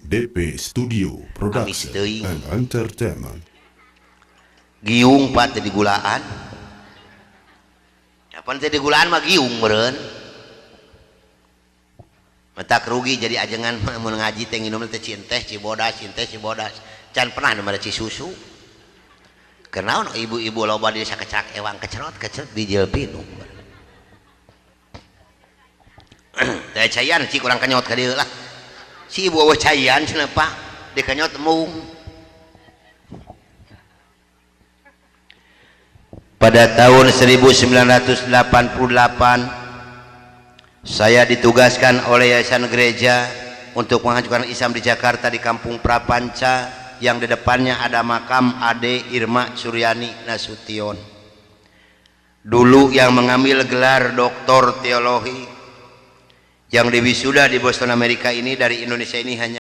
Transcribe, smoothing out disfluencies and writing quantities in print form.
DP Studio Amis Production teuing. and Entertainment. Giung, Pak, teh digulaan. Kapan teh digulaan mah giung meureun. Matak rugi jadi ajengan mah mun ngaji teh nginum teh cinteh cibodas, cinteh cibodas. Can pernah nu mere cisusu. Kenaon ibu-ibu loba di sakecak ewang kecerot kecerot dijil pinum. Teh cayan cik urang kenyot ka dieu lah. Si ibu eueuh cayan cenah, Pak, dikenyot mung. Pada tahun 1988 saya ditugaskan oleh Yayasan Gereja untuk menghancurkan Islam di Jakarta di Kampung Prapanca yang di depannya ada makam Ade Irma Suryani Nasution. Dulu yang mengambil gelar doktor teologi yang diwisuda di Boston Amerika ini dari Indonesia ini hanya